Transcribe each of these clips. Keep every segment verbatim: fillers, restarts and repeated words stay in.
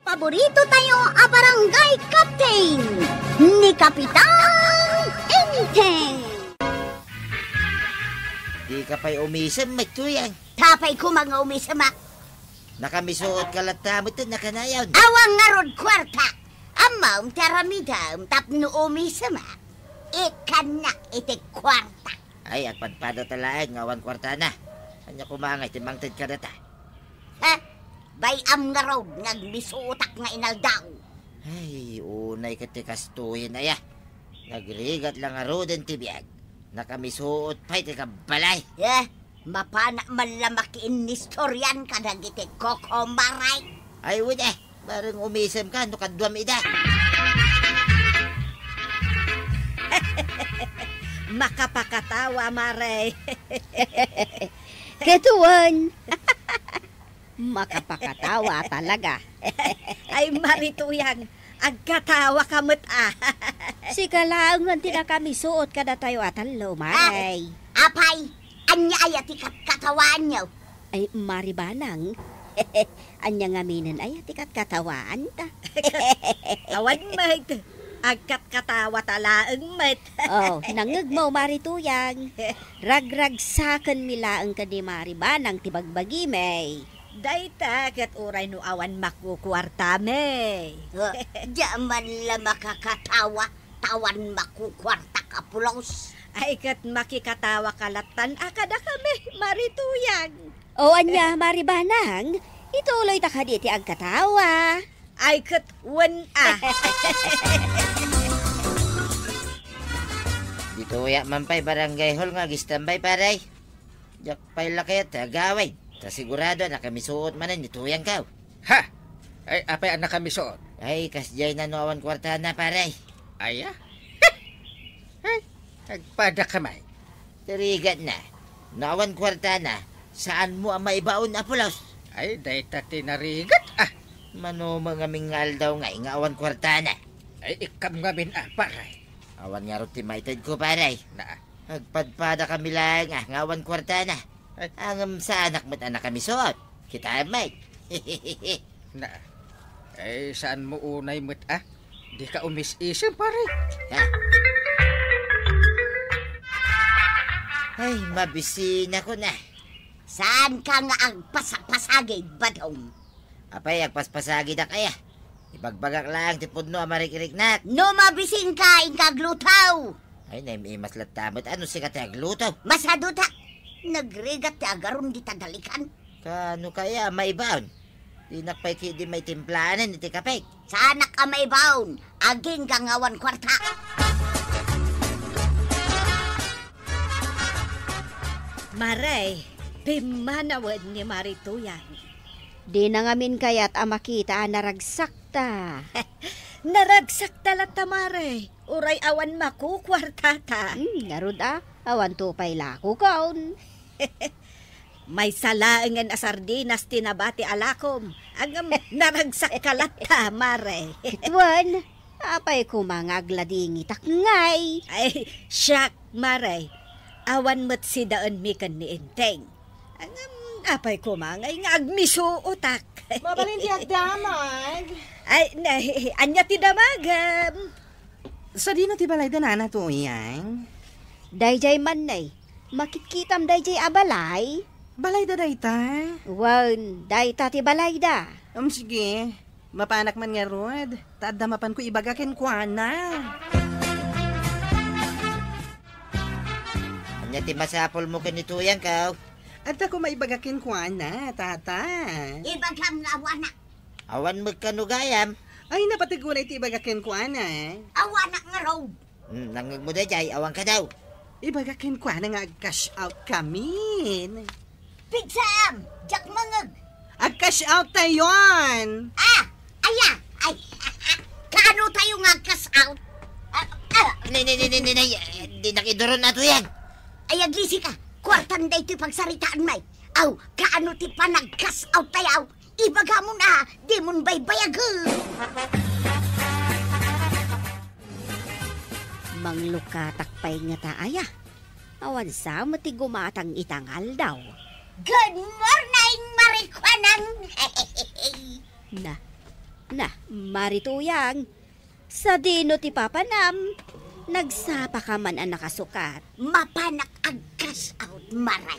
Paborito tayo a barangay captain, ni Kapitan Enteng. Dika pay umisem, Maytuyang. Apay koma nga umisem, a? Nakamisuot ka latta met nakanayon. Awan ngarud kuarta. Ammom ti aramidem tapno umisem, a? Ikkannak iti kuarta. Ay, agpadpadata laeng nga awan kuartana. Ania koma ngay ti mangted kadata? Ha? Bay-am ngarud nga agmisuotak nga inaldaw. Ay, unay ket ti kastoyen aya. Nagrigat la ngaruden ti biag. Nakamisuot pay ti kabbalay. Eh, mapanak man la makiinnistorian kadagiti kokomaray. Ay, wen, eh. Bareng umisemka no kaduam ida. Makapakatawa, Mare. Ket wen. Makapakatawa talaga. Ay, Mare Tuyang, agkatawa ka met, a. Sika laeng ti nakamisuot kadatayo a tallo, Mare. Ah, apay, ania aya ti katkatawaanyo? Ay, Mare Banang, ania ngaminen aya ti katkatawaanta? Awan met, agkatkatawata laeng met. Oh, nangngegmo, Mare Tuyang. Ragragsakenmi laeng ken ni Mare Banang ti bagbagimi. Dayta ket uray no awan makukuartami. Ah, diak man la makakatawa, ta awan makukuartak a pulos. Ay, ket makikatawa ka lattan a kadakami, Mare Tuyang. O ania, Mare Banang? Ituloyta kadi ti agkatawa. Ay, ket wen a. Ditoyak man pay barangay hall nga agistambay, pare. Diak pay la kayat ti agawid. Ta sigurado a nakamisuot manen ni Tuyangko. Ha? Ay, apay a nakamisuot? Ay, kasdiay na no awan kuartana, pare. Aya? Ay, agpadakami. Ti rigatna, no awan kuartana, saanmo a maibaon a pulos? Ay, dayta ti narigat, a. Mano met ngamin nga aldaw ngay nga awan kuartana? Ay, ikkam ngamin, a, pare. Awan ngarud ti maitedko, pare. Na. Agpadpadakami laeng, a, nga awan kuartana. Ay. Ngem saanak met a nakamisuot. Kitaem met. Na. Ay, saanmo unay met, a? Dika umis-isem, pare. Ha? Ay, mabisinakon, a. Saanka nga agpasapasagid, Badong? Apay, agpaspasagidak aya? Ibagbagak laeng ti pudno a marikriknak. No mabisinka, inka agluto. Ay, naim-imas latta met a no sika ti agluto. Masadutak. Nagrigat ti agarum dita dalikan. Kaano kaya a maibaon? Dinak pay ketdi maitimplanen iti kapek. Saanak a maibaon, agingga nga awan kuarta. Mare, pimmanawen ni Mare Tuyang. Dina ngamin kayat a makita a naragsakta. Naragsakta latta, Mare. Uray awan makukuartata. Hmm, ngarud a, awanto pay lakokon. Maysa laengen a sardinas ti nabati a lakom. Ngem naragsakka latta, Mare. Ket wen, apay koma nga agladingitak ngay? Ay, siak, Mare. Awan met sidaenmi ken ni Enteng. Ngem apay koma ngay nga agmisuotak? Mabalin ti agdamag. Ay, ne, ania ti damagem? Sadino ti balay da Nana Tuyang? Daydiay man, ne. Makitkitam daydiay a balay? Balayda dayta? Wen, dayta ti balayda. Um, sige. Mapanak man ngarud, ta adda mapanko ibaga kenkuana. Ania ti masapulmo ken ni Tuyangko? Adda ko maibaga kenkuana, tata. Ibagam nga awanak. Awan met kano gayam. Ay, napateg unay ti ibaga kenkuana. Awanak ngarud. Hmm, nangngegmo daydiay, awan kano. Ibaga kenkuana nga ag-cash out kamin. Pigsam! Diak mangngeg! Ag-cash out tayon! Ah! Aya! Ay! Kaano tayo nga ag-cash out? Ah, ah! Nay, nay, nay, nay, nay, nay, eh, dinak iduron ato yan. Ay, agisika! Kuartan daytoy pagsaritaan, may! Aw, kaano ti panag-cash out tayo? Ibagamon a, dimon baybayagen. Manglukatak pay ngata aya. Awan sa met ti gumatang ita nga aldaw. Good morning, Marikuanang! Na, Na, Mari Tuyang, sadino ti papanam? Nagsapa ka man a nakasukat. Mapanak ag-cash out, Mari.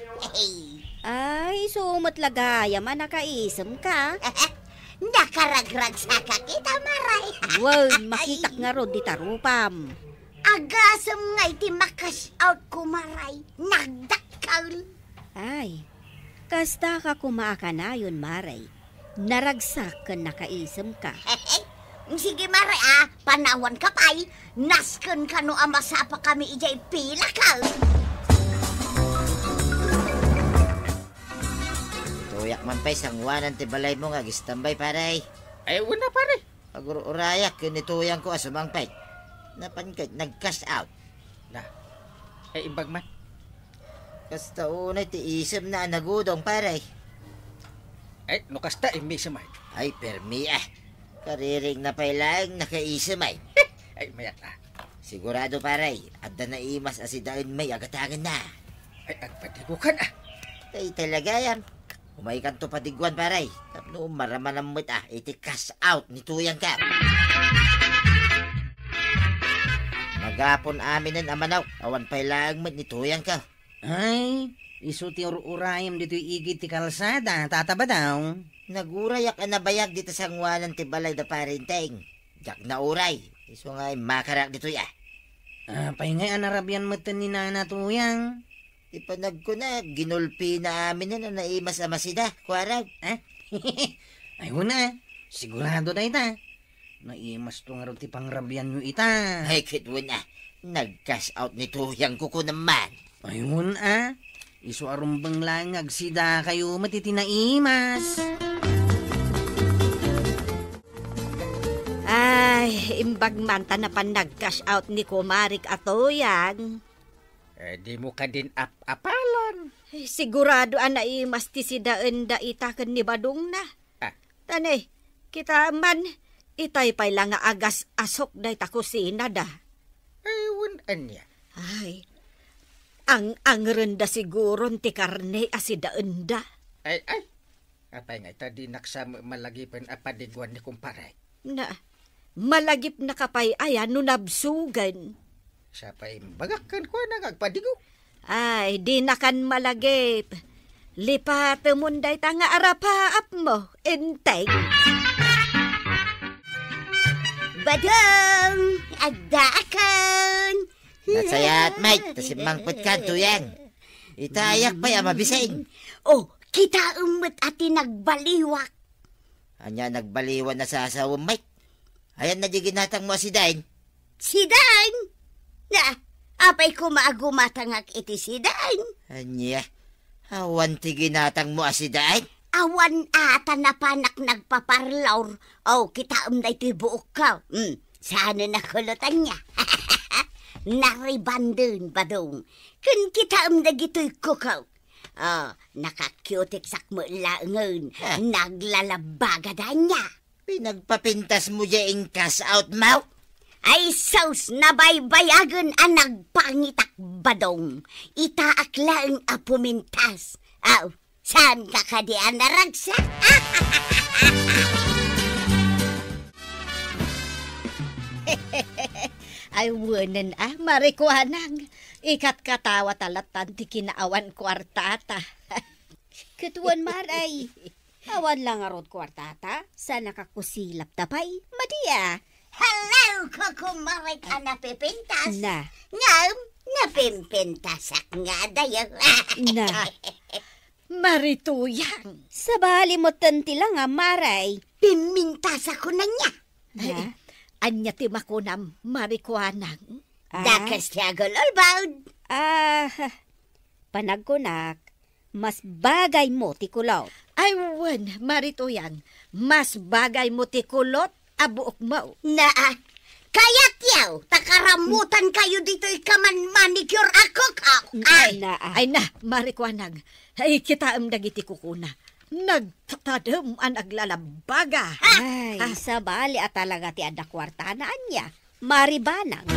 Ay, isu met la gayam a nakaisem ka. Nakaragragsakak ita, Mari. Wen, makitak ngarud dita rupam. Agasem ngay ti ma-cash out ko, Mari. Nagdakkel. Ay, kasta ka koma a kanayon, Mari. Naragsak ken nakaisem ka. Sige, Mari, a, panawan ka pay. Nasken kano a masapa kami idiay pila ka. Tuyak man pay sanguanan ti balaymo nga agistambay, pare. Ay, wen a, pare. Agur-urayak ken ni Tuyang ko a sumangpet. Napan ket nag-cash out. Na, ay, imbag man. Kasta unay ti isemna a nagudong, pare. Ay, no kasta, immisem ay. Ay, permi a. Kariring na pay laeng nakaisem ay. Ay, mayat a. Sigurado, pare, adda naimas a sidaen may agatagenna. Ay, agpadigokan a. Ay, talaga yan. Umaykanto padiguan, pare. Tapno maramanam met a iti cash out ni Tuyang ka. Nagapon aminen a manok, awan pay laeng met ni Tuyang ka. Ay, isu ti ur-urayem ditoy igid ti kalsada, Tata Badaw. Nagurayak a nabayag dita sanguanan ti balay da Parenteng. Diak nauray, isu nga immakarak ditoy a. Apay ngay a narabian metten ni Nana Tuyang? Ti panagkuna, ginulpina aminen a naimas a masida, kuarag. Ah? Ay, wen a. Sigurado dayta. Naimasto ngarud ti pangrabianyo ita. Ay, ket wen a. Nag-cash out ni Tuyang ko kunaman. Ay, wen a. Isu a rumbeng laeng nga agsidakayo met iti naimas. Ay, imbag man ta napan nag-cash out ni kumarik a Tuyang. Eh, dimo kadin ap-apalan. Eh, sigurado a naimas ti sidaenda ita ken ni Badongna. Ah. Tane, kita man, itay pay la nga agas-asok dayta kusinada. Ay, wen ania? Ay, ang-angrenda siguron ti karne a sidaenda. Ay, ay. Apay nga ita, dinak sa ma-, malagipen a padiguan ni kumpare. Na, malagipnaka pay aya no nabsugen? Sa pay imbagak kenkuana nga agpadigo. Ay, dinakan malagip. Lipatemon dayta nga arapaapmo, Enteng. Badong, addakan. Nasayaat, Mike, ta simmangpet ka, Tuyang. Itayak pay a mabising. Oh, kitaem met a ti nagbaliwak. Ania nagbaliwan a sasawem, Mike? Ayanna di ginatangmo a sidaen? Sidaen? Na, apay koma a gumatangak iti sidaen? Ania? Awan ti ginatangmo a sidaen? Awan a ta napanak nagpaparlor. Oh, kitaem daytoy buokko. Hmm, saan a nakulot ania? Naribanden, Badong. Ken kitaem dagitoy kukok. Ah, naka-cutex-ak met laengen. Ah. Naglalabbaga da ania. Pinagpapintasmo diay in-cash out mo? Ay sus, nabaybayagen a nagpangitak, Badong. Itaak laeng a pumintas. Aw, saanka kadi a naragsak? Ay, wenen a, Mari Kuanang. Ikatkatawa ta lattan ti kinaawan kuartata. Ket wen, Mari. Awan la ngarud kuartata, saan a kakusilap ta pay, madi a. Hello, kukumarik a napipintas. Na. Ngem, napimpintasak nga adayo. Na. Mari Tuyang. Sabali metten ti langam, Mari. Pimmintasakon ania. Na? Ania ti makunam, Mari Kuanang? Ah? Dakes ti agul-ulbod. Ah, panagkunak, mas bagaymo ti kulot. Ay, wen, Mari Tuyang, mas bagaymo ti kulot a buokmo. Naa, kayatyo, ta karamutankayo ditoy kaman manicure a kukok. Ay, ay, naa. Ay na, Mari Kuanang. Ay, kitaem dagiti kukuna. Nagtatadem a naglalabbaga. Ay, ah, sabali a talaga ti adda kuartana ania. Mari Banang.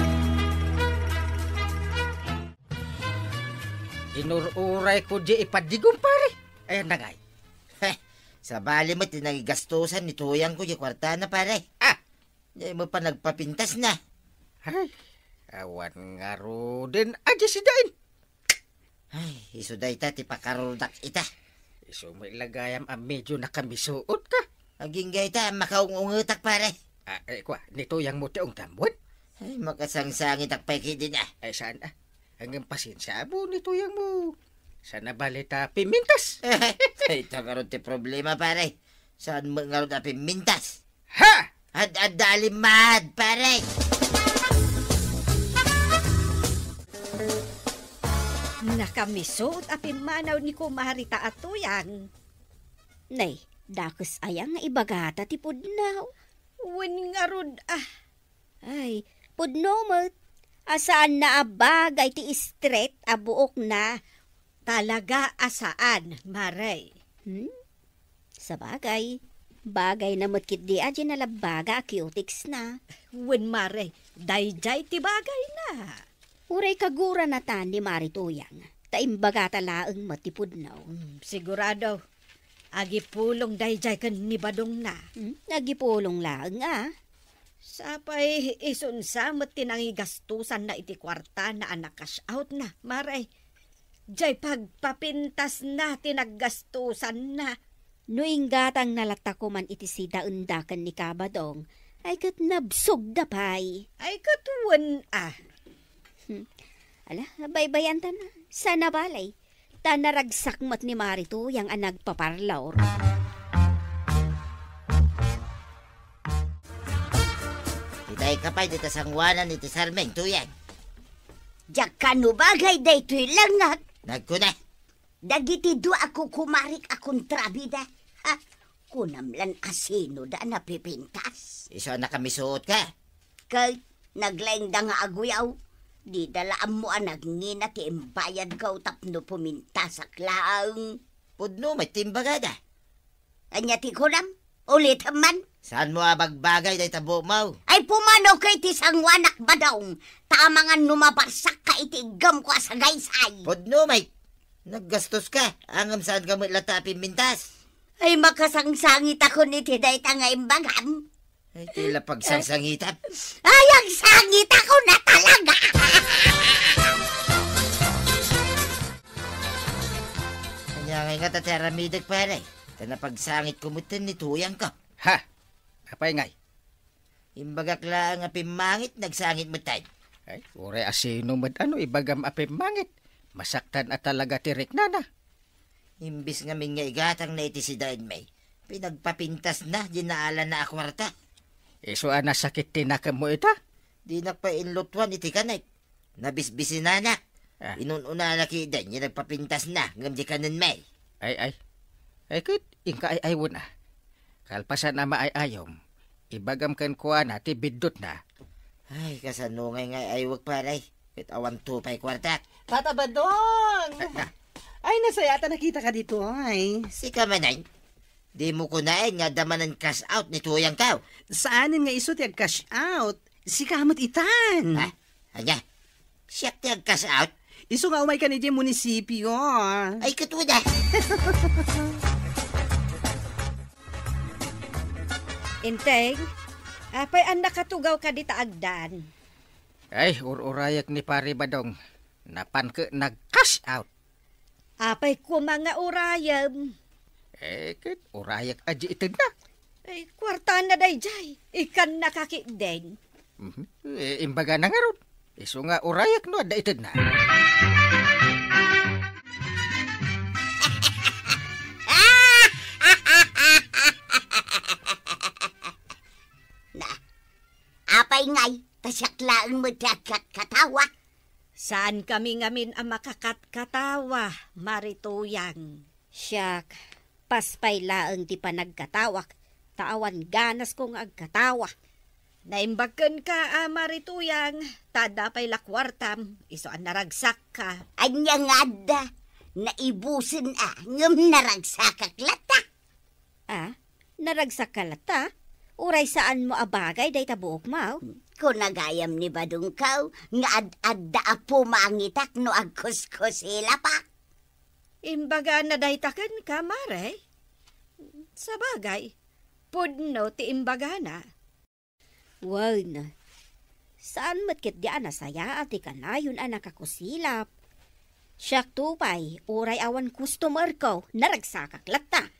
Inur-urayko diay ipadigom, pare. Ayan na ngay. Heh, Sabali met ti nangigastusan ni Tuyangko diay kuartana, pare. Ah! Diay met pay nagpapintasna. Ay, awan ngaruden a diay sidaen. Ay, isu dayta ti pakarurodak ita. Isu met la gayam a medyo nakamisuot ka. Agingga ita, makaung-ungetak, pare. Ah, eh, kua, ni Tuyangmo ti ungtam wen? Ay, makasangsangitak pay ketdin, ah. Ay, saan, ah? Ngem pasensiamo ni Tuyangmo. Saan a bale ta pimintas? Ay, ita ngarud ti problema, pare. Saan met ngarud a pimintas? Ha! Ad-adda a limmad, pare! Nakamisuot a pimmanaw ni Kumari ta a Tuyang. Nay, dakes aya nga ibagata ti pudno? Wen ngarud, ah. Ay, pudno met. A saanna a bagay ti straight a buokna. Talaga a saan, Mare. Hmm? Sabagay, bagayna met ketdi a diay nalabbaga a cutex na. Wen, Mare, daydiay ti bagayna. Uray kaguranatan ni Mari Tuyang, ta imbagata laeng met ti pudno. Hmm, sigurado. Agipulong daydiay ken ni Badongna. Hmm, agipulong laeng a. Sapay isunsa met ti nangigastusanna iti kuartana a na-cash outna, Mare. Diay pagpapintasna ti naggastusanna. No inggatangna latta koman iti sidaenda ken ni Kabadong, ay ket nabsogda pay. Ay ket wen a. Hmm. Ala, baybay-antan a. Saan a bale. Ta naragsak met ni Mari Tuyang a nagpaparlor. Itay ka pay dita sangoanan iti sarming, Tuyang. Diak kano bagay daytoy langngak. Nagkuna. Dagiti dua a kukumarik a kontrabida. Ha? Kunam lan a sinoda a napipintas. Isu a nakamisuot ka? Ket naglaingda nga aguyaw, dida la ammo a nagngina ti imbayadko tapno pumintasak laeng. Pudno met ti imbagada. Ania ti kunam? Ulitem man. Saanmo a bagbagay dayta buokmo? Ay, pumanoka iti sangoanak, Badong, ta amangan no mabarsakka iti iggemko a sagaysay. Pudno met. Naggastoska, ngem saanka met latta a pimmintas. Ay, makasangsangitakon iti dayta nga imbagam. Ay, ti la pagsangsangitam. Ay, agsangitako na talaga! Ania ngay ngata ti aramidek, pare? Ta napagsangitko metten ni Tuyangko. Ha? Apay ngay? Imbagak laeng a pimmangit, nagsangit metten. Ay, uray a sino met a no ibagam a pimmangit. Masaktan a talaga ti riknana. Imbes ngamin nga igatangna iti sidaenmi, pinagpapintasna diay naalanna a kuarta. Isu a nasakit ti nakemmo ita? Dinak pay inlutuan iti kanek. Nabisbisinanak. Ah. Inun-unana ketdin nga nagpapintasna ngem diay kanenmi. Ay, ay. Ay, ket inka ay-aywen a. Kalpasan a maay-ayom, ibagam kenkuana ti biddutna. Ay, kasano ngay nga ay-aywek, pare? Ket awanto pay kuartak. Tata Badong! Ay, nasayaat a nakitaka ditoy. Sika manen? Dimo kunaen nga adda manen cash out ni Tuyangko? Saanen nga isu ti ag-cash out. Sika met itan. Ha? Ania? Siak ti ag-cash out? Isu nga umaykan idiay munisipio. Ay, ket wen a. Enteng, apay a nakatugawka dita agdan? Ay, ur-urayek ni Pare Badong. Napanka nag-cash out. Apay koma nga urayem? Eh, ket urayek a di itedna. Ay, kuartana daydiay. Ikannaka ketdin. Mhm. Eh, imbagana ngarud. Isu nga urayek no adda itedna. Na, apay ngay, ta siak laeng met ti agkatkatawa. Saankami ngamin a makakatkatawa, Mari Tuyang. Siak, paspay laeng ti panagkatawak, ta awan ganasko nga agkatawa. Naimbag kenka a Mari Tuyang, ta adda pay la kuartam, isu a naragsakka. Ania nga adda? Naibusen a, ngem naragsakak latta. Ah, naragsakka latta? Uray saanmo a bagay dayta buokmo? Kuna gayam ni Badongko nga ad-adda a pumangitak no agkuskusilapak. Imbagana dayta kenka, Mare? Sabagay, pudno ti imbagana. Wen, saan met ketdi a nasayaat ti kanayon a nakakusilap. Siak to pay, uray awan customerko, naragsakak latta.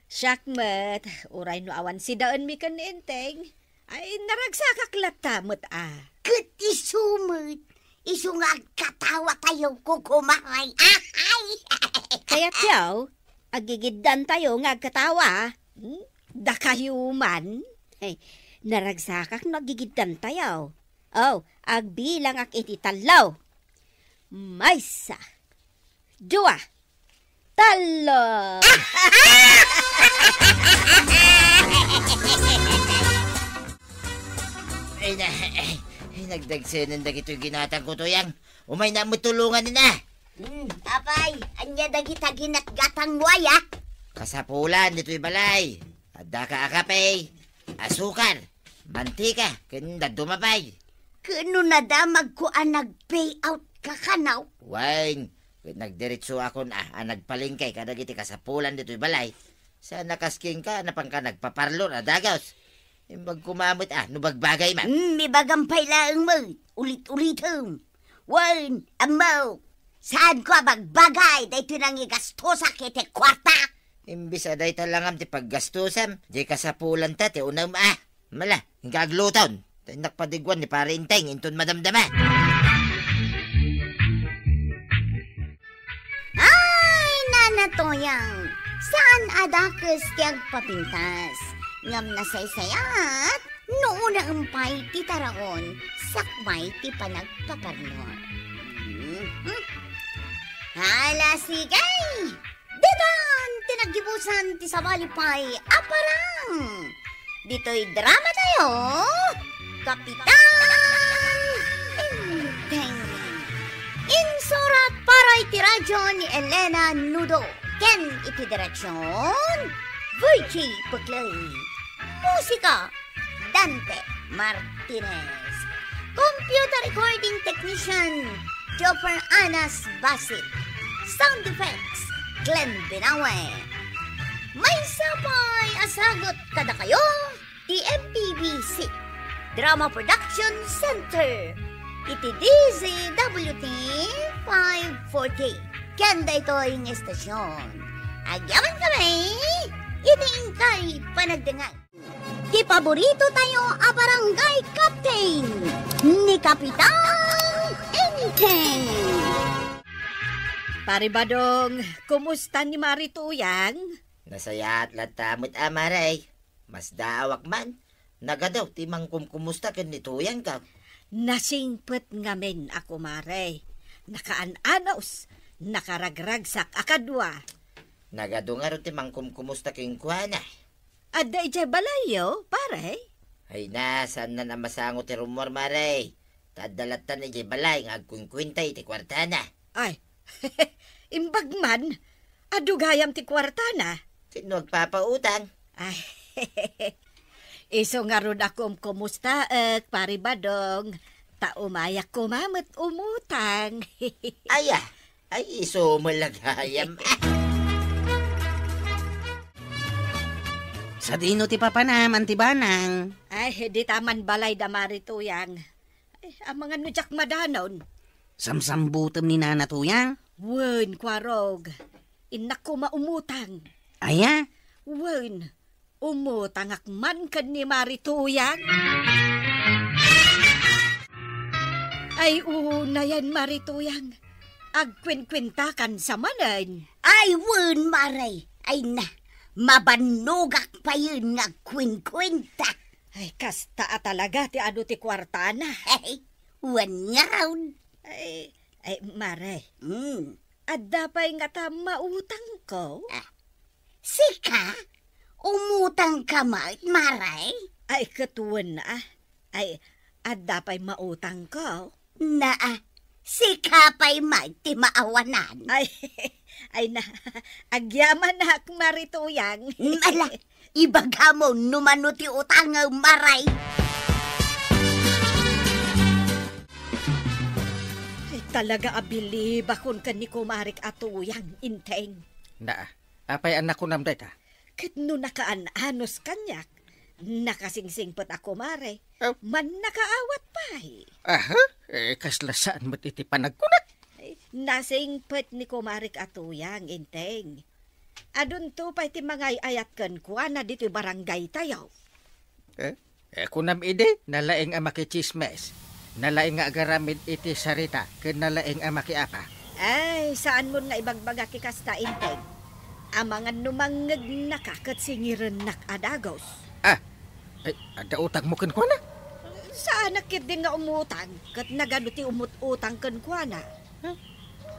Siak met, uray no awan sidaenmi ken ni Enteng, ay, naragsakak latta met a. Ket isu met, isu nga agkatawatayo, kukumaray. Ahay! Kayatyo, agigiddantayo nga agkatawa. Hmm? Dakayo man. Ay, naragsakak no agigiddantayo. Oh, agbilangak iti tallo. Maysa, dua, tallo. Ay, na, ay, nagdagsenen dagitoy ginatangko, Tuyang. Umayna met tulongan, ina. Hmm, apay, ania dagita ginatgatangmo aya? Kasapulan ditoy balay. Addaka a kape, asukar, mantika, ken dadduma pay. Ken no nadamagko a nag-pay out ka kano? Wen, ket nagdiretsoakon a, a nagpalengke kadagiti kasapulan ditoy balay. Saan a kas kenka, napanka nagpaparlor a dagus. Imbag koma met a, no bagbagay man. Hmm, ibagam pay laeng met, ulit-ulitem. Wen, ammo, saanko a bagbagay daytoy nangigastosak iti kuarta. Imbes a dayta langam ti paggastosam, di kasapulanta ti unam a. Mala, inka agluton. Ta innak padiguan ni Pare Enteng inton madamdama. Ay, Nana Toyang, saan a dakes ti agpapintas. Ngem nasaysayaat, no unaem pay ti taraon, sakbay ti panagpaparlor. Mhm. Hala, sige! Ditan ti naggibusan ti sabali pay a parang. Ditoy drama tayo, Kapitan Enteng. Insurat para iti radyo ni Elena Nudo ken iti direksyon, Virgie Buclay. Musika, Dante Martinez. Computer recording technician, Joffer Anas Basit. Sound effects, Glenn Binawe. Maysa pay a sagut kadakayo ti M P B C Drama Production Center iti D Z W T five forty. Ken daytoy nga estasyon, agyaman kami iti inkay panagdengngeg. Ti paborito tayo a barangay captain, ni Kapitan Enteng. Pare Badong, kumusta ni Mari Tuyang? Nasayaat latta met a, Mare. Masdaawak man. Nagadu ti mangkumkumusta ken ni Tuyang ka. Nasingpet ngamin a, kumare. Nakaan-anos, nakaragragsak a kadua. Nagadu ngarud ti mangkumkumusta kenkuana. Adda idiay balayyo, pare? Ay na, saannan a masango ti rummuar, mare. Ta adda lattan idiay balay nga agkuenkuenta iti kuartana. Ay, imbag man, adu gayam ti kuartana. Ket no agpapautang? Ay, isu ngarud a kumkumustaek, pare Badong. Ta umayak koma met umutang. Aya, ay, isu met la gayam. Sadino ti papanam, Anti Banang? Ay, dita man balay da Mari Tuyang. Ay, amangan no diak madanon. Samsambutem ni Nana Tuyang? Wen, Kuarog. Innak koma umutang. Aya? Wen, umutangak man ken ni Mari Tuyang. Ay, unayen, Mari Tuyang. Agkuenkuentakan sa manen. Ay, wen, Mare. Ay na, mabannogak payen nga agkuenkuenta. Ay, kasta a talaga ti adu ti kuartana. Ay, wen ngarud. Ay, ay, Mare. Hmm. Adda pay ngata mautangko? Ah, sika? Umutang ka met, Mare? Ay, ket wen a. Ay, adda pay mautangko? Naa, sika pay met ti maawanan. Ay, ay na, agyamanak, Mari Tuyang. Ala, ibagam no mano ti utangem, Mare. Ay, talaga a bilibakon ken ni kumarek a Tuyang, Enteng. Naa, apay a nakunam dayta? Ket no nakaan-anus kaniak, nakasingsingpet a kumare, Oh. Mannakaawat pay. Aha? Eh, kasla saan met iti panagkunak? Eh, nasingpet ni kumarek a Tuyang, Enteng. Adunto pay ti mangay-ayat kenkuana ditoy barangay tayo. Eh? Eh, kunam idi, nalaing a makitsismes. Nalaing nga agaramid iti sarita, ken nalaing a makiapa. Ay, saanmon nga ibagbaga ti kasta, Enteng. Amangan no mangngegnaka ket singirennak a dagus. Ah, ay, adda utangmo kenkuana? Saanak ketdin nga umutang, ket nagadu ti umut-utang kenkuana.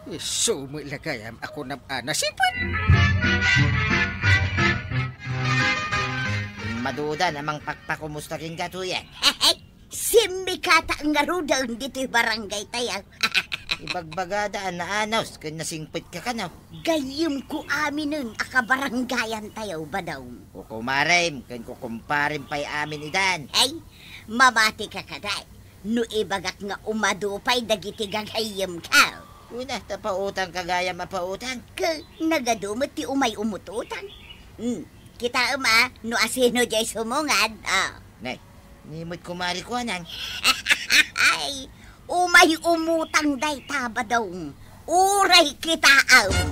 Isu met la gayam a kunam a nasipet. Madudan a mangpakpakumusta kenka, Tuyang. Simmikata ngaruden ditoy barangay tayo. Ibagbagada a naanus ken nasingpet ka kano. Gayyemko aminen a kabarangayan tayo, Badong. Kukumarem ken kukumparem pay amin idan. Ay, mamati ka kadi. No ibagak nga umadu pay dagiti gagayyemko. Una, ta pautang ka gayam a pautang. Ket nagadu met ti umay umut-utang. Hmm, kitaem a, no asino diay sumungad, ah. Nay, ni met kumari ko, anang. Ay, umay umutang dayta, Badong. Uray kitaem.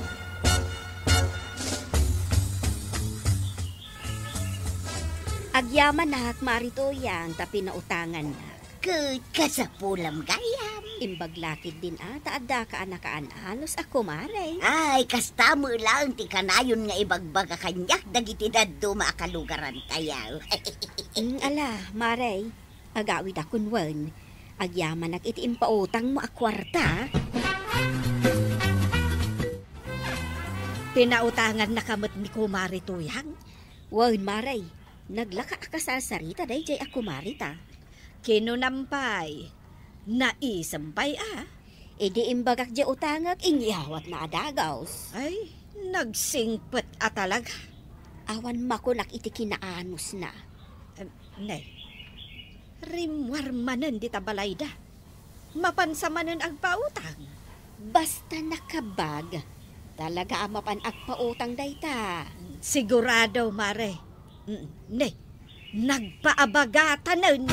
Agyamanak, Mari Tuyang, ta pinautangannak. Ket kasapulam gayam. Imbag la ketdin a, ta addaka a nakaan-anus a kumare. Ay, kasta met laeng ti kanayon nga ibagbaga kaniak dagiti dadduma a kalugaran tayo. Mm, ala, mare, agawidakon wen. Agyamanak iti impautangmo a kuarta. Pinautangannaka met ni Kumare Tuyang? Wen, mare. Naglaka a kasarsarita daydiay a kumareta. Kinunam pay, naisem pay a. Idi imbagak diay utangek, inyawatna a dagus. Ay, nagsingpet a talaga. Awan makunak iti kinaanusna. Em, ne, rimmuar manen dita balayda. Mapansa manen agpautang. Basta nakabag, talaga a mapan agpautang dayta. Sigurado, mare. Mm, ne, nagpaabagatanen.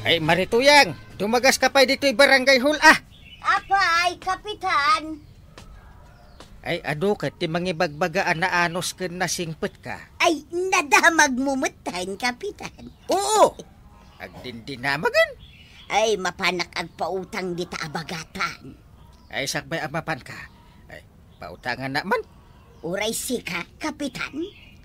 Ay, Mare Tuyang, dumagas ka pay ditoy barangay hall, ah! Apay, Kapitan? Ay, adu ket ti mangibagbaga a naanus ken nasingpet ka? Ay, nadamagmo metten, Kapitan. Oo! Agdindinamagen? Ay, mapanak agpautang dita a bagatan. Ay, sakbay a mapanka. Ay, pautangannak man. Uray sika, Kapitan?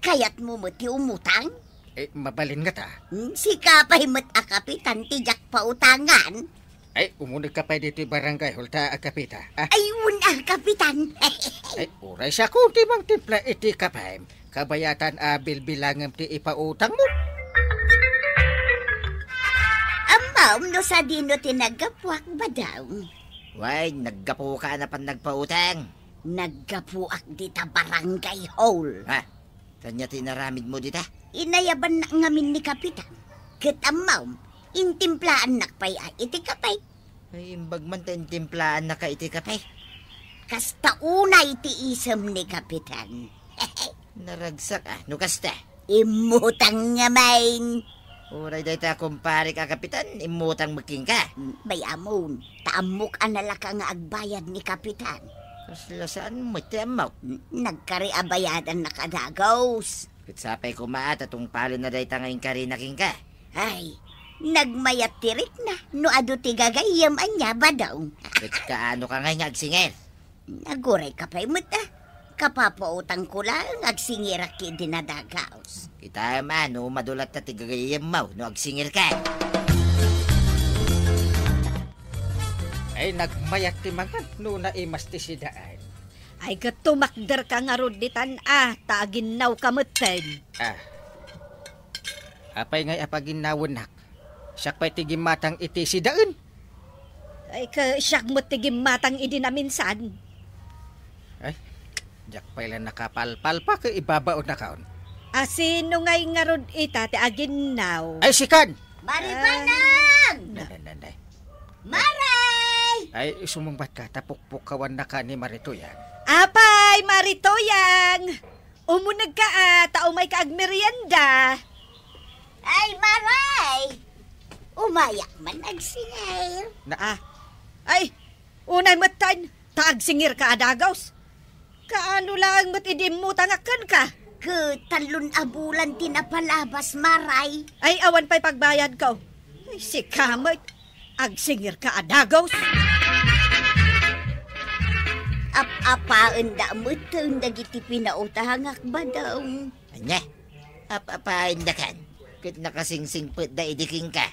Kayatmo met ti umutang? Eh, mabalin ngata? Hmm, sika pay met a kapitan ti diak pautangan. Ay, umuneg ka pay ditoy barangay hall ta agkapita, ah? Ay, wen a, kapitan. Ay, uray siak ti mangtimpla iti kapem. Kabayatan a bilbilangem ti ipautangmo. Ammom no sadino ti naggapuak, Badong? Wen, naggapuka a napan nagpautang. Naggapuak dita barangay hall. Ha? Ania ti inaramidmo dita? Inayabannak ngamin ni Kapitan. Ket ammom, intimplaannak pay a iti kape. Ay, imbag man ta intimplaannaka iti kape. Kasta unay ti isem ni Kapitan. Naragsak, ah, no kasta. Immutang ngamin. Uray dayta, kumparek a kapitan, immutang met kenka. Bay-amon, ta ammok a nalaka nga agbayad ni Kapitan. Kasla saan met ti ammok? Nagkari a bayadannak a dagus. Ket sapay koma a ta tungpalenna dayta nga inkarina kenka. Ay, nagmayat ti rikna no adu ti gagayyem ania, Badong. Ket kaano ka ngay nga agsingir? Aguray ka pay met, ah. Kapapautangko laeng agsingirak iti nadagaus. Kitaem a no umadu latta ti gagayyemmo no agsingirka. Ay, nagmayat ti mangan no naimas ti sidaen. Ay, ket tumakderka ngarud ditan a, ta aginnawka metten. Ah. Apay ngay a paginnawennak? Siak pay ti gimmatang iti sidaen. Ay, ket siak met ti gimmatang idi naminsan. Ay, diak pay la nakapalpalpak, ibabaonakon. A, sino ngay ngarud ita ti aginnaw? Ay, sikan! Mari Banag! Nay, nay, nay, nay. Mare! Ay, sumungbat ka, ta pukpukawannaka ni Mare Tuyang. Apay, Ay, Mari Tuyang! Umunegka a, ta umayka agmerienda. Ay, Maray! Umayak man agsingir. Naa. Ay, unay metten, ta agsingirka a dagus. Kaano laeng met idi immutangak kenka? Ket tallon a bulan ti napalabas, Maray. Ay, awan pay pagbayadko. Ay, sika met. Agsingirka a dagus. Ap-apaenda metten dagiti pinautangak, Badong. Ania? Ap-apaendakan? Ket nakasingsingpetda idi kenka.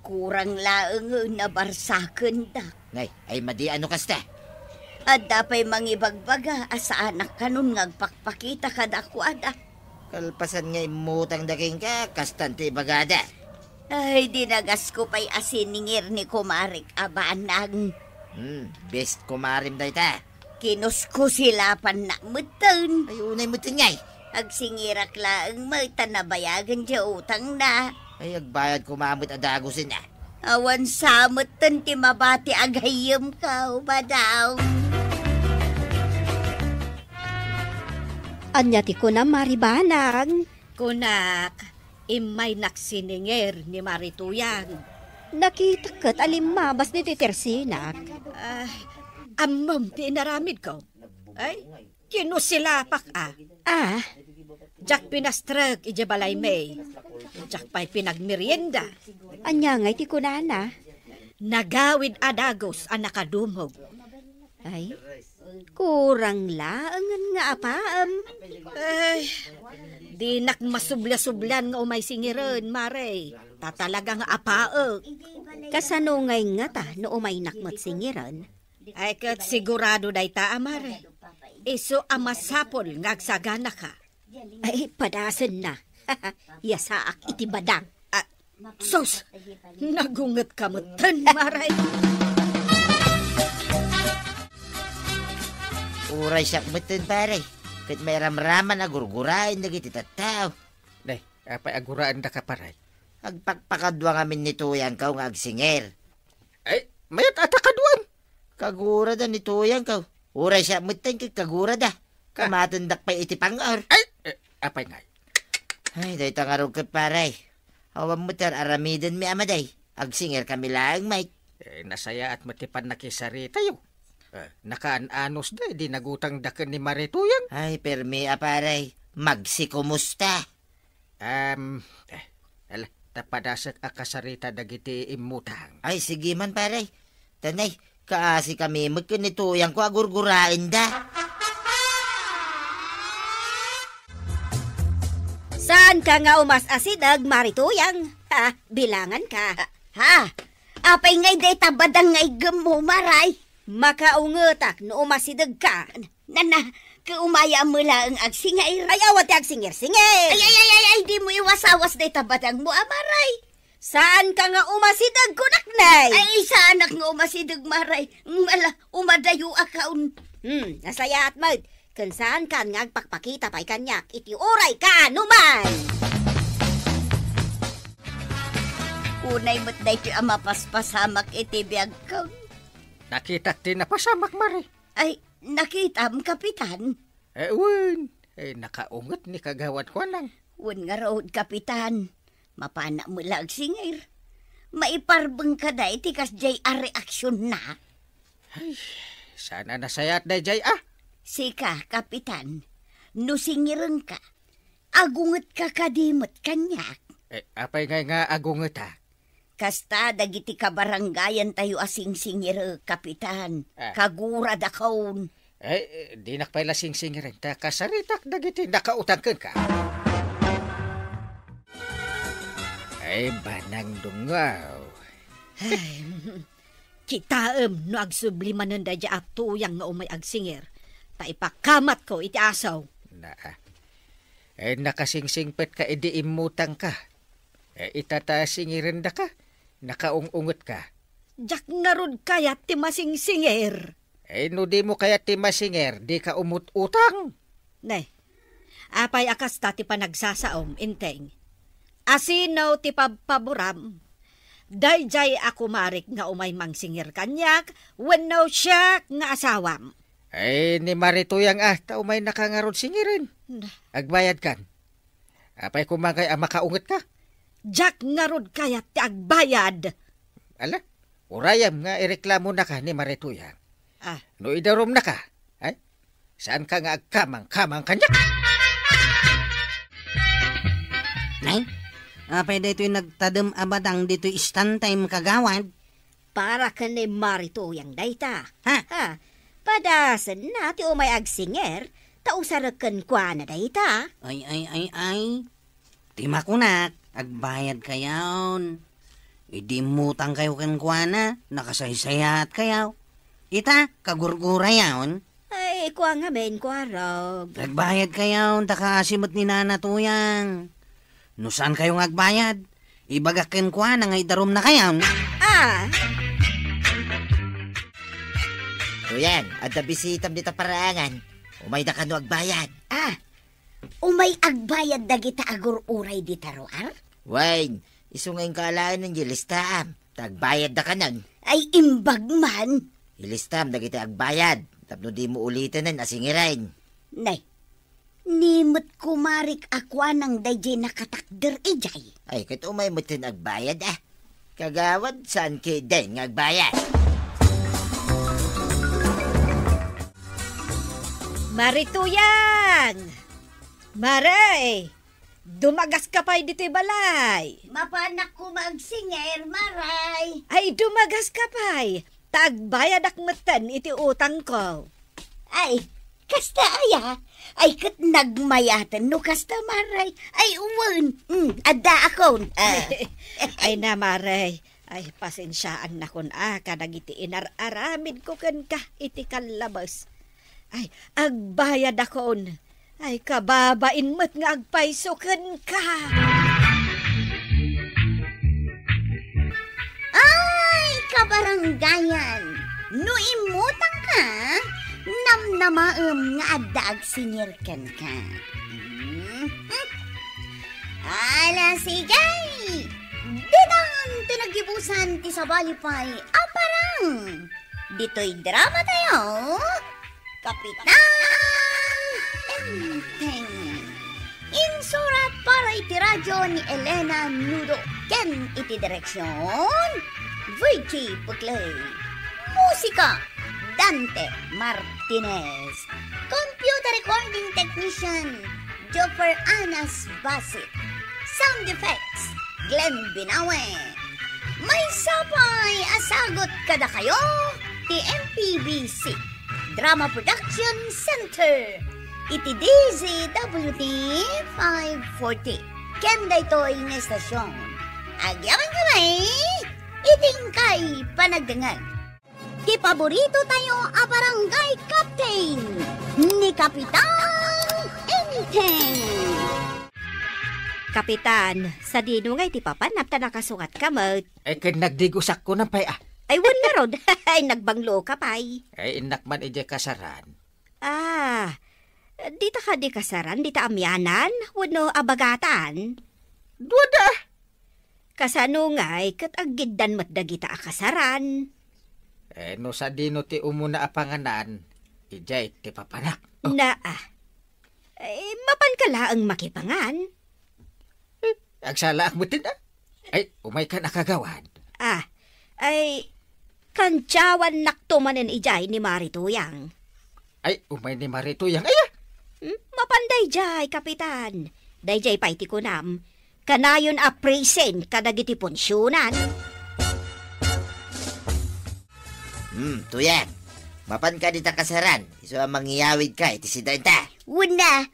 Kurang laeng a barsakendak. Ngay, ay madi a no kasta? Adda pay mangibagbaga a saanak kanon nga agpakpakita kadakuada. Kalpasan nga immutangda kenka, kastan ti ibagada. Ay, dinagasko pay a siningir ni kumarik a banag. Hmm, best kumarim dayta. Kinuskusilapannak metten. Ay, unay metten ngay. Agsingirak laeng met ta nabayagen ti utangna. Ay, agbayad koma met a dagusen a. Awan sa metten ti mabati a gayyemko, Badong. Ania ti kunam, Mari Banag? Kunak, immaynak siningir ni Mari Tuyang. Nakitak ket a limmabas ditoy tersinak. Ah, ammom ti inaramidko? Ay, kinusilapak a. Ah? Diak pinastrek idiay balaymi. Diak pay pinagmerienda. Ania ngay ti kunana? Nagawid a dagus a nakadumog. Ay, kurang laengen nga apaem. Ay, dinak masublia-sublian nga umay singiren, Mare. Ta talaga nga apaek. Kasano ngay ngata no umaynak met singiren? Ay, ket sigurado dayta a, Mare. Isu a masapul nga agsaganaka. Ay, padasenna. Yasaak iti badang. Ah, sus! Nagungetka metten, Mare. Uray siak metten, pare. Ket mairamraman a gurguraen dagiti tattao. Nay, apay a guraendaka, pare? Agpakpakadua ngamin ni Tuyangko nga agsinger. Ay, mayat a ta kaduan. Kagurada ni Tuyangko. Uray siak metten ket kagurada. Ah. Kamatendak pay iti pang-or. Ay, eh, apay ngay? Ay, dayta ngarud ket, pare. Awan met ti ar-aramidenmi a madi. Agsingerkami laeng met. Eh, nasayaat met ti pannakisaritayo. Eh, nakaan-anosda idi nagutangda ken ni Mare Tuyang. Ay, permi a, pare. Magsikumusta. Em, eh, ala, ta padasek a kasarita dagiti immutang. Ay, sige man, pare. Tanay, kaasikami met ken ni Tuyangko a gurguraenda. Saanka nga umas-asideg, Mari Tuyang? Ha, bilanganka. Ah, ha? Apay ngay dayta badang nga iggemmo, Maray? Makaungetak no umasidegka. Nana, kaumaya mo laeng agsingair. Ay, awan ti agsingair-singair. Ay, ay, ay, ay, ay, di mo iwasawas dayta badang mo, a, Maray. Saanka nga umasideg, kunak, nay? Ay, saanak nga umasideg, Maray. Ala, umadayo a kaon. Hmm, nasayaat met. Ken saankan nga agpakpakita pay kaniak iti uray kaano man. Unay met daytoy a mapaspasamak iti biagko. Nakitak ti napasamak, Mare. Ay, nakitam, Kapitan? Eh, wen. Eh, nakaunget ni Kagawad Juanang. Wen ngarud, Kapitan. Mapanak met la agsingir. Maiparbeng kada iti kasdiay a reaksionna. Ay, saan a nasayaat daydiay, a? Sika, Kapitan, no singirenka, agungetka kadi met kaniak? Eh, apay ngay nga agungetak? Kasta dagiti kabarangayantayo a singsingirek, Kapitan. Ah. Kaguradakon. Eh, eh, dinak pay la singsingiren, ta kasaritak dagiti nakautang kenka. Ay, banang dungaw. Ay, kitaem no agsubli manen daydiay a Tuyang nga umay agsingir, ta ipakamatko iti asaw. Naa. Eh, nakasingsingpetka idi immutangka. Eh, ita ta singirendaka, nakaung-ungetka. Diak ngarud kayat ti masingsingir. Eh, no dimo kayat ti masinger, dika umut-utang. Ne, apay a kasta ti panagsasaom, Enteng? Asino ti pabpaboram? Daydiay a kumarik nga umay mangsingir kaniak, wenno siak nga asawam? Ay, ni Mari Tuyang, ah, ta umaynaka ngarud singiren. Na. Agbayadkan. Apay koma ngay a makaungetka? Diak ngarud kayat ti agbayad. Ala, urayem nga ireklamonaka ni Mari Tuyang. Ah. No idarumnaka, ay, saanka nga agkamangkamang kaniak? Nay, apay daytoy nagtadem a badang ditoy istantem, kagawad? Para ken ni Mari Tuyang dayta. Ha? Ha? Padasenna ti umay agsinger, ta usarek kenkuana dayta. Ay, ay, ay, ay. Ti makunak, agbayadkayon. Idi immutangkayo kenkuana, nakasaysayaatkayo. Ita, kagurgurayon. Ay, kua ngamin, kuarog. Agbayadkayon, ta kaasi met ni Nana Tuyang. No saankayo nga agbayad, ibagak kenkuana nga idarumnakayon. Ah! Tuyang, adda bisitam dita paraangan. Umayda kano agbayad. Ah! Umay agbayad dagita agur-uray dita ruar? Wen, isu nga inka alaen nga ilistaam, ta agbayadda kanon. Ay, imbag man. Ilistam dagiti agbayad, tapno dimo ulitenen a singiren. Nay, ni met kumarik a kuanang daydiay nakatakder idiay. Ay, ket umay metten agbayad, ah. Kagawad, saan ketdin nga agbayad? Mari Tuyang! Mari! Dumagaska pay ditoy balay. Mapanak koma agsinger, Maray. Ay, dumagaska pay. Ta agbayadak metten iti utangko. Ay, kasta aya? Ay, ket nagmayaten no kasta, Maray. Ay, wen. Mm, addaakon. Ah. Ay na, Maray. Ay, pasensiaannakon a kadagiti inar-aramidko kenka iti kallabes. Ay, agbayadakon. Ay, kababain met nga agpayso kenka. Ay, kabarangayan, no immutangka, namnamaem nga adda agsingir kenka. Mhm. Ala, sige! Ditan ti naggibusan ti sabali pay a parang. Ditoy drama tayo, Kapitan Enteng. Insurat para iti radio ni Elena Nudo ken iti direksion, Virgie Puclay. Musika, Dante Martinez. Computer recording technician, Joffer Anas Basit. Sound effects, Glenn Binawe. Maysa pay a sagut kadakayo ti M P B C Drama Production Center iti D Z W T five forty. Ken daytoy nga estasion, agyamankami iti inkay panagdengngeg. Ti paborito tayo a barangay captain, ni Kapitan Enteng. Kapitan, sadino ngay ti papanam ta nakasungatka met? Ay, ken nagdigusakko na pay, ah. Ay, wen ngarud. Ay, nagbangloka pay. Ay, innak man idiay kasaran. Ah, dita kadi kasaran, dita amianan, wenno abagatan? Duada. Kasano ngay ket aggiddan met dagita a kasaran? Eh, no sadino ti umuna a panganan, idiay ti papanak. Oh. Naa. Eh, mapanka laeng makipangan? Eh, agsalaak metten, ah. Ay, umaykan a kagawad. Ah, ay, kantiawannakto manen idiay ni Mari Tuyang. Ay, umay ni Mari Tuyang, aya? Hmm? Mapan daydiay, Kapitan. Daydiay pay ti kunam. Kanayon a present kadagiti punsionan. Hmm, Tuyang. Mapan ka dita kasaran, isu a mangiyawidka iti sidaenta. Wenno,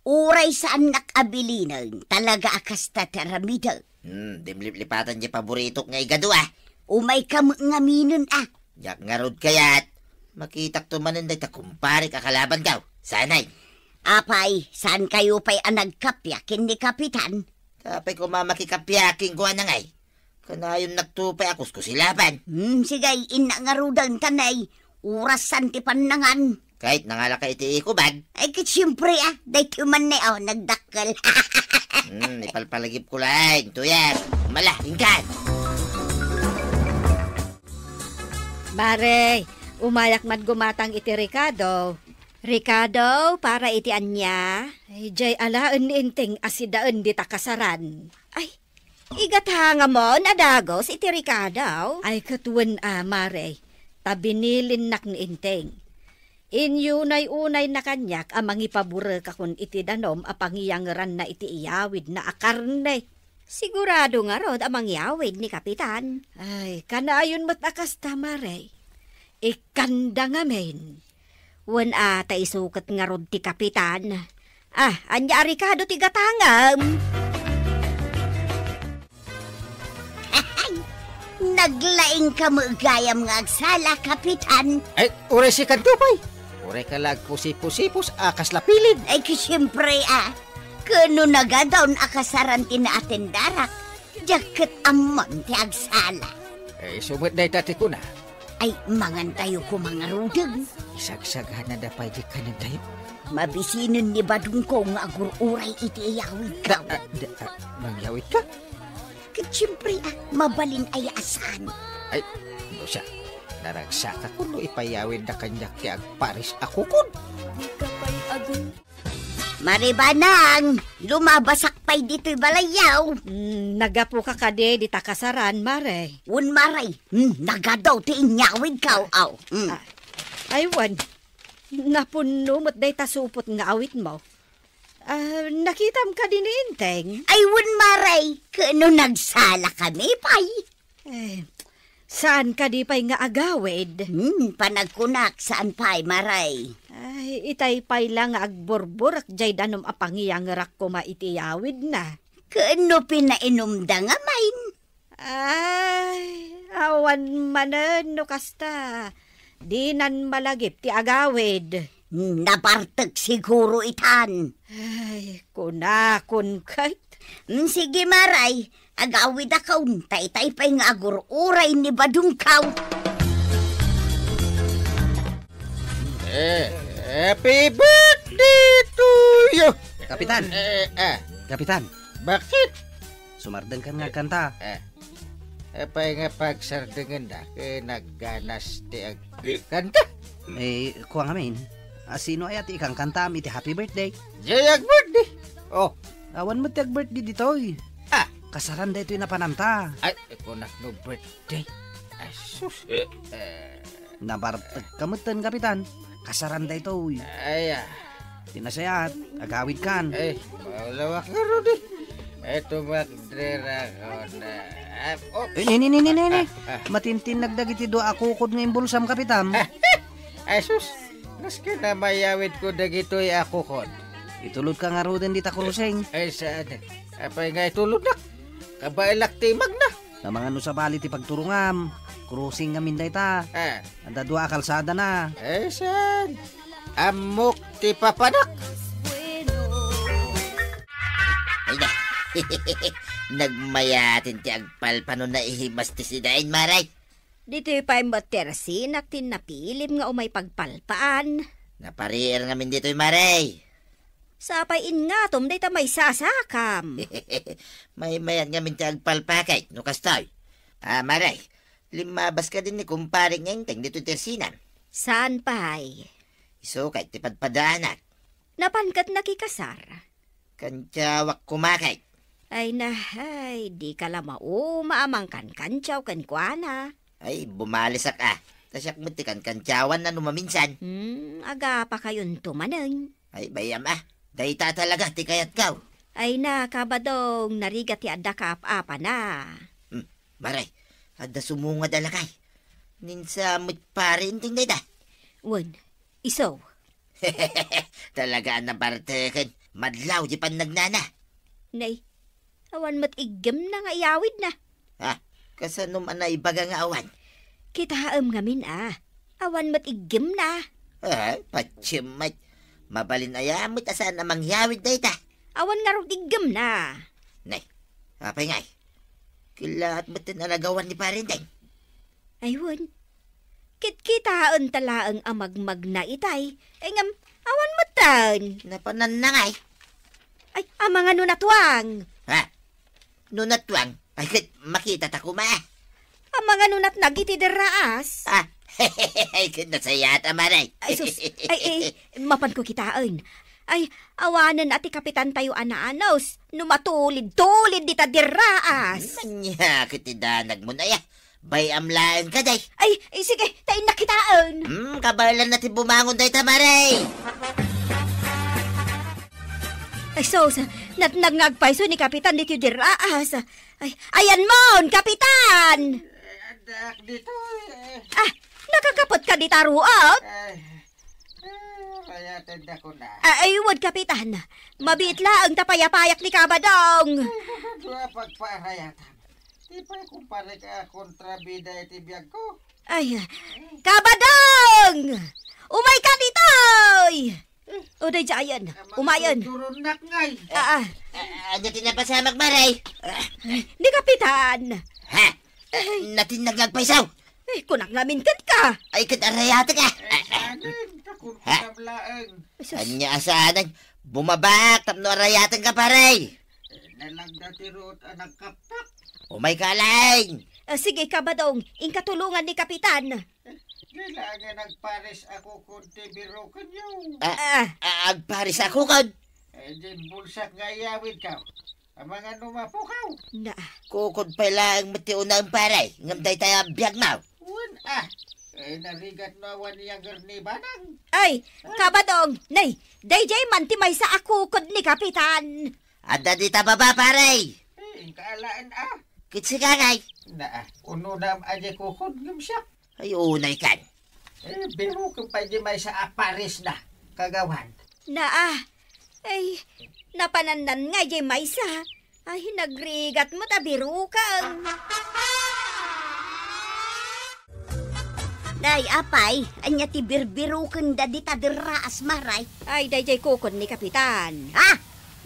uray saannak a bilinen, talaga a kasta ti aramidek. Hmm, dimliplipatan ti paboritok nga igadu, ah. Umayka met ngaminen, ah. Diak ngarud kayat. Makitakto manen dayta kumparek a kalabanko. Sanay. Apay, saankayo pay a nagkappia ken ni Kapitan? Apay koma makikappia kenkuana ngay? Kanayonnakto pay a kuskusilaban. Hmm, sige, innak ngaruden ta nay. Orasan ti pannangan. Ket nangalaka iti ikubag. Ay, ket siempre, ah. Daytoy man ne, oh, nagdakkel. Hmm, ipalpalagipko laeng, Tuyang. Mala, inkan. Mare, Umayak met gumatang iti rekado. Rekado para iti ania? Ay, diay alaen ni Enteng a sidaen dita kasaran. Ay, igatangam a dagus iti rekado? Ay, ket wen a, Mare, ta binilinnak ni Enteng. Inyunay-unayna kaniak a mangipaburekakon iti danum a pangiyangeranna iti iyawidna a karne. Sigurado ngarud a mangyawid ni Kapitan. Ay, kanayon met a kasta, Mare. Ikkanda ngamin. Wen a, ta isu ket ngarud ti Kapitan. Ah, ania a rekado ti gatangam? Naglaingka met gayam nga agsala, Kapitan. Ay, uray sikanto pay. Uray ka la agpusiposipos a kasla pilid. Ay, ket siempre, ah. Ket no nagadaw a kasaran ti naatendarak, diak ket ammom ti agsala. Eh, isu met dayta ti kuna. Ay, mangantayo koma ngaruden. Isagsaganada pay di kanentayo. Mabisinen ni badongko nga agur-uray iti iyawidko. Da, ah, da, ah, mangyawidka? Ket siempre, ah, mabalin aya a saan. Ay, no siak, naragsakak no ipayawidda kaniak ti agparis a kukod. Mare Banang, lumabasak pay ditoy balayyo. Mm, naggapuka kadi dita kasaran, Mare? Wen, Mare. Mm, nagadaw ti inyawidko, aw. Mm. Ah, ay, wen. Napunno met dayta supot nga awitmo. Ah, nakitam kadi ni Enteng? Ay, wen, Mare. Ket no nagsalakami pay. Eh, saan kadi pay nga agawid? Hmm, panagkunak, saan pay, Mare? Ay, itay pay la nga agburburak diay danum a pangiyangerak koma iti iyawidna. Ket no pinainumda ngamin? Ay, awan manen no kasta. Dinan malagip ti agawid. Nabartek siguro itan. Ay, kunakon ket. Mm, sige, Mare. Agawidakon, ta itay pay nga agur-uray ni badongko. Eh, happy birthday to you! Kapitan! Eh, ah. Kapitan! Bakit? Sumardengkan nga agkanta. Eh, apay nga pagsardengenda, ket nagganas ti agkanta? Eh, kua ngamin, a sino aya ti ikankantam iti happy birthday? Diay agbirthday. Oh. Awan met ti agbirthday ditoy. Ah. Kasaran daytoy napananta. Ay, kunak no birthday. Ay, sus. Eh. Nabartek ka metten, Kapitan. Kasaran daytoy. Ay, ah. Ti nasayaat, agawidkan. Ay, maulawak ngarud eh. Ay, tumakderakon. Ah, oh. Eh, ni, ni, ni, ni, ni, ni. Ah, ah. Matintinnag dagiti dua a kukod nga imbulsam, Kapitan. Ay, sus. Maski na mayawidko dagitoy a kukod. Itulodka ngaruden dita krusing. Ay, saan? Apay nga itulodnak? Kabaelak ti imagna. Amangan no sabali ti pagturongam. Krusing ngamin dayta. Ah. Adda dua a kalsadana. Eh, saan? Ammok ti papanak. Ay na. Nagmayaten ti agpalpa no naihimas ti sidaen, Mare. Ditoy pay met ti arsinak ti napilim nga umay pagpalpaan. Napariir ngamin ditoy, Mare. Sapay ingatom dayta maisasakam. Maymayat ngamin ti agpalpa ket no kastoy. Ah, Mare, limmabas kadi ni kumpare nga Enteng ditoy ti arsinam? Saan pay? Isu ket ti padpadaanak. Napan ket nakikasar? Kantiawak koma ket. Ay, nahay, dika la mauma a mangkankantiaw kenkuana. Ay, bumalisak a. Ta siak met ti kankantiawanna no maminsan. Hmm, agapakayonto manen. Ay, bay-am a. Dayta talaga ti kayatko. Ay na, Kabadong, narigat ti adda kaap-apana. Hmm, Mare, adda sumungad a lakay. Ninsa met pare Enteng dayta. Wen, isu. Talaga a nabarteken. Madlaw di pannagnana. Nay, awan met iggem na nga iyawid na. Ah, kasano man naibaga nga awan? Kitaem ngamin a. Awan met iggem na. Ah, patiem met. Mabalin aya met a saan a mangyawid dayta. Awan ngarud iggem na. Nay, apay ngay? Kilaat met ti nalagawan ni Pare Enteng. Ay, wen. Kitkitaen ta laeng a magmagna itay. Ay, ngem, awan metten. Napanan na ngay. Ay, amangano natuang? Ha? No natuang, ay ket makita ta koma. Amangano natnag iti derraas? Ah, Ay, ket nasayaat, Mare. Ay, sus. Ay, eh, mapanko kitaen. Ay, awanen a ti kapitantayo a naanus no matulid-tulid dita dirraas. Ania ket ti danagmon, aya? Bay-am laeng kadi. Ay, eh, sige, ta innak kitaen. Hmm, kabaelanna ti bumangon dayta, Mare. Ay, sus, natnag nga agpayso ni Kapitan ditoy dirraas. Ay, ayanmon, Kapitan! Eh, addaak ditoy, eh. Ah, nakakapetka dita ruot? Ay, eh, rayatendakon. Ah, ay, wen, Kapitan. Mabiit laeng ta payapayak ni Kabadong. Ay, ano a pagparayatam? Ti pay, kumpare, ka kontrabida iti biagko. Ay, Kabadong! Umayka ditoy! O, daydiayen. Umayen. Durunnak ngay. Ah, ah. Ah, ania ti napasamak, Mare? Ni Kapitan. Ha? Ay. Natnag nga agpayso? Eh, kunak ngamin kenka. Ay, ket arayatek, ah. Ay, saanen, kakunkunam laeng. Ay, sus. Ania a saanen? Bumabak tapno arayatenka, pare. Eh, nalagda ti ruot a nagkaptak. Umayka laeng. Ah, sige, Kabadong, inka tulongan ni Kapitan. Kailangan agpares a kukod ti birukenyo. Ah, ah, agpares a kukod? Eh, diay bulsak nga iyawidko. Amangan no mapukaw. Na. Kukod pay laeng met ti unaem, pare, ngem dayta a biagmo. Wen, ah. Eh, narigat no awan iyager ni Badong. Ay, Kabadong, nay, daydiay man ti maysa a kukod ni Kapitan. Adda dita baba, pare. Eh, inka alaen, ah. Ket sika ngay. Na, ah, unonam a diay kukod ngem siak. Ay, unay kan. Eh, biruken pay diay maysa a pares da, kagawad. Naa, ay, napanannan nga diay maysa. Ay, nagrigat met a biruken. Nay, apay, ania ti birbirukenda dita derraas, Mare? Ay, daydiay kukod ni Kapitan. Ha?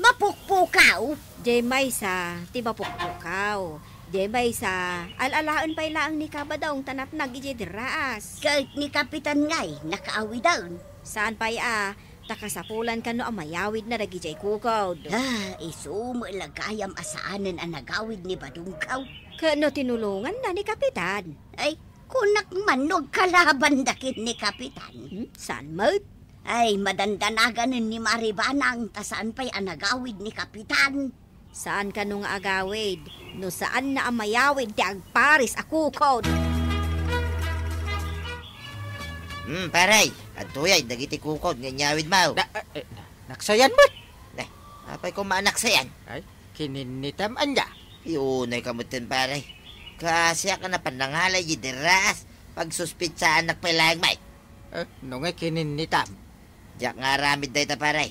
Mapukpukaw? Diay maysa ti mapukpukaw. Diay maysa, al-alaen pay laeng ni Kabadong ta natnag idiay derraas. Ket ni Kapitan ngay, nakaawiden? Saan pay a, ta kasapulan kano a mayawidna dagidiay kukod. Ah, isu met la gayam a saanen a nagawid ni Badongko. Ket no tinulonganna ni Kapitan? Ay, kunak man no agkalabanda ken ni Kapitan. Hmm, saan met? Ay, madandanaganen ni Mare Banang ta saan pay a nagawid ni Kapitan. Saan kano nga agawid no saanna a mayawid ti agpares a kukod? Hmm, pare, adtoyay dagiti kukod nga inyawidmo. Na, eh, eh, na, naksayan met. Ne, apay koma a naksayan? Ay, kininnitam ania? Ay, unayka metten, pare. Kasiak a napan nangalay idiay derraas, pagsuspitsaanak pay laeng met. Eh, no nga kininnitam? Diak nga aramid dayta, pare.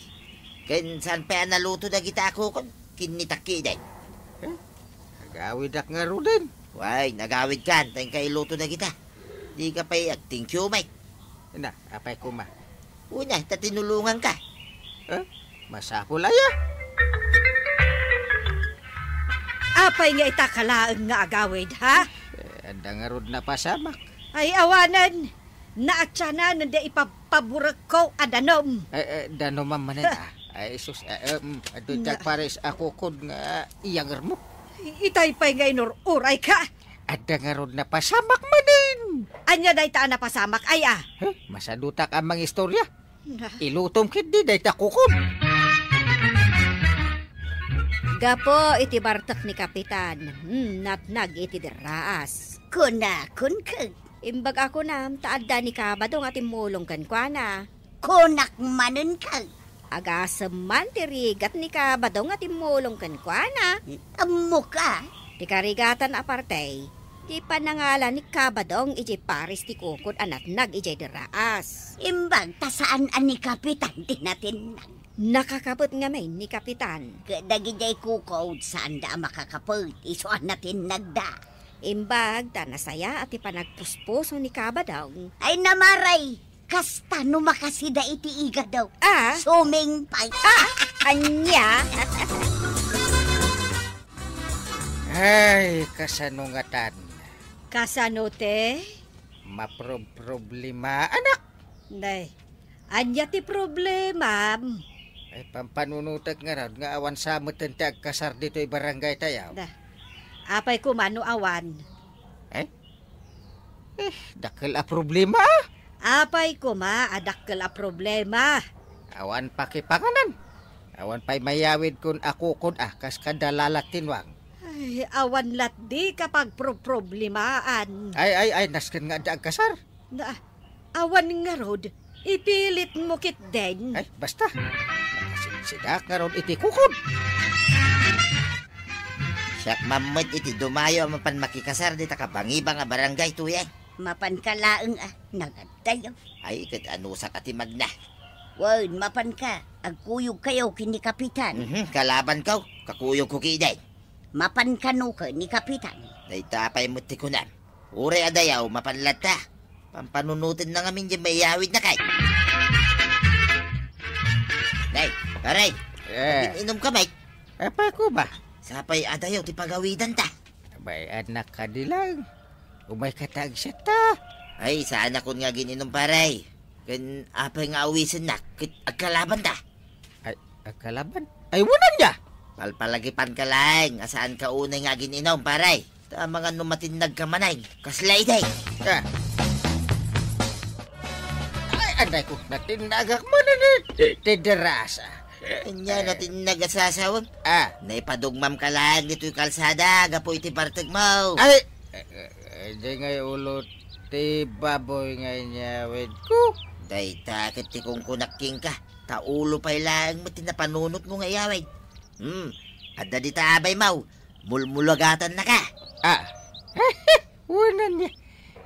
Ken saan pay a naluto dagita a kukod, kinnitak ketdin. Eh, agawidak ngaruden. Way, nagawidkan, ta inka iluto dagita. Dika pay ag-thank you met. Na, apay koma? Wen, ta tinulonganka. Eh, masapul aya. Apay nga itaka laeng nga agawid, ha? Eh, adda ngarud napasamak. Ay, awanen. Naatianan da ipapaburekko a danom. Eh, eh, danom man manen, ah. Ay, sus, eh, eh, mm, adu ti agpares a kukod nga iyagermo. Itay pay nga inur-urayka. Adda ngarud napasamak manen. Ania dayta a napasamak, ay, ah? Huh? Masadutak a mangistorya. Na. Ilutom ketdi dayta kukod. Gapu iti bartek ni Kapitan, hmm, natnag iti derraas. Kunakon ket. Imbag a kunam, ta adda ni Kabadong a timmulong kenkuana. Kunak manen ket. Agasem man ti rigat ni Kabadong a timmulong kenkuana. Ammoka. Ti karigatan a parte, ti panangala ni Kabadong idiay pares ti kukod a natnag idiay derraas. Imbag ta saan a ni Kapitan ti natinnag. Nakakapet ngamin ni Kapitan. Ket dagidiay kukod, saanda a makakapet, isu a natinnagda. Imbag ta nasaya a ti panagpuspuso ni Kabadong. Ay, namaray! Kasta no makasida iti igado. Ah? Sumingpay. Ah, ania? Ay, kasano ngatan? Kasano ti? Maprob-problema, anak. Nay, ania ti problemam? Ay, pampanunotek ngarud nga awan sa metten ti agkasar ditoy barangay tayo. Da. Apay koma no awan? Eh? Eh, dakkel a problema. Apay koma a dakkel a problema? Awan pakipanganan. Awan pay mayawidkon a kukod a kas kadalalat tinwang. Ay, awan lat di kapagproproblemaan. Ay, ay, ay, nasken nga adda agkasar. Na, awan ngarud, ipilitmo ketdin. Ay, basta. Makasidsidak ngarud iti kukod. Siak man met iti dumayo a mapan makikasar dita kabangibang a barangay, Tuyeng. Mapanka laeng a, nagaddayo. Ay, ket anusak a ti magna. Wen, mapanka, agkuyogkayo ken ni Kapitan. Mhm, kalabanko, kakuyogko ketdin. Mapan kano ken ni Kapitan. Dayta pay met ti kunam. Uray a dayaw, mapan latta. Pampanunotenna ngamin diay maiyawidna kay. Nay, pare. Eh. Inumka met. Apay koma? Sapay a dayaw ti pagawidanta. Bay, anak, kadi lang. Umayka ta agsiatta. Ay, saanakon nga agin-inum, pare. Ken apay nga awisennak ket agkalabanta? Ay, agkalaban? Ay, wen ania? Palpalagipanka laeng a saanka unay nga agin-inum, pare. Ta amangan no matinnagka manen, kasla idi. Ah. Ay, anay ko, natinnagak manen iti derasa. Ania, natinnag a sasawem? Ah. Naipadugmamka laeng ditoy kalsada gapu iti bartekmo. Ay, eh, eh, eh, di ngay ulo ti baboy nga inyawidko. Dayta ket ti kunkunak kenka, ta ulo pay laeng met ti napanunotmo nga iyawid. Hmm, adda dita abaymo, mulmulagatannaka. Ah. Wen ania.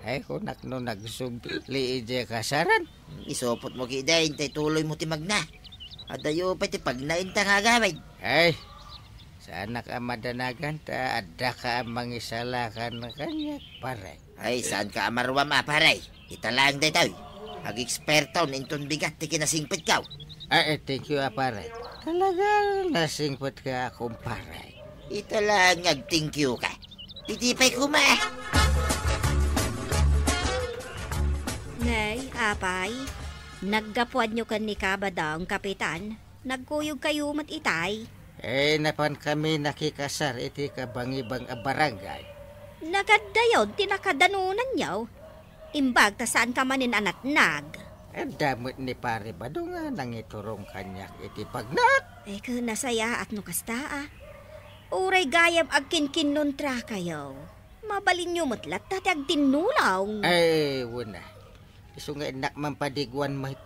Ay, kunak no nagsubli idiay kasaran. Isupotmo ketdin, tay tuloymo ti magna. Adayo pay ti pagnaenta nga agawid. Ay, saanak a madanagan ta addaka a mangisalakan kaniak, pare. Ay, saanka a maruam a, pare. Ita laeng daytoy. Ageksperton inton bigat ti kinasingpetko. Ay, eh, thank you, a, pare. Talaga nasingpetka, kumpare. Ita laeng nga ag-thank you ka. Idi pay koma. Nay, apay, naggapuanyo ken ni Kabadong, Kapitan? Nagkuyogkayo met itay? Eh, napankami nakikasar iti kabangibang a barangay. Nagaddayon ti nakadanonanyo. Imbag ta saanka manen a natnag. Adda met ni Pare Badong a nangiturong kaniak iti pagnaak. Eh, ket nasayaat no kasta, a. Uray gayam agkinkinnontrakayo, mabalinyo met latta ti agtinnulong. Ay, wen a. Isu nga innak mampadiguan met.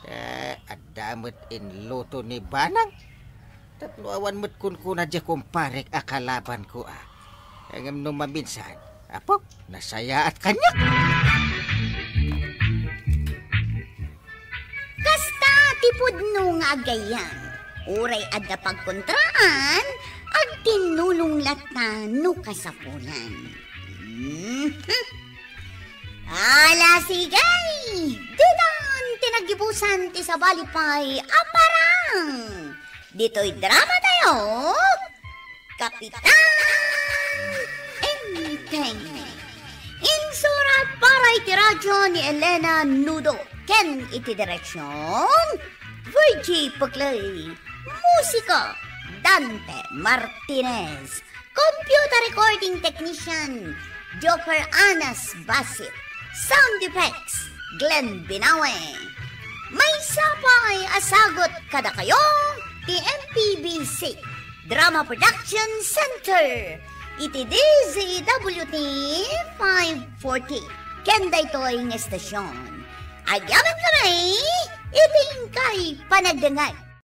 Eh, adda met inluto ni Banang. Tapno awan met kunkuna diay kumparek a kalabanko, a. Ngem no maminsan, apo, nasayaat kaniak. Kasta ti pudno nga aggayam. Uray adda pagkontraan, agtinnulong latta no kasapulan. Mhm. Ala, sige! Ditan ti naggibusan ti sabali pay a parang. Ditoy drama tayo, Kapitan Enteng. Insurat para iti radyo ni Elena Nudo ken iti direksyon, Virgie Puclay. Musika, Dante Martinez. Computer recording technician, Joker Anas Basit. Sound effects, Glenn Binawe. Maysa pay a sagut kadakayo ti M P B C Drama Production Center iti D Z W T five forty ken daytoy nga estasyon. Agyamankami iti inkay panagdengngeg.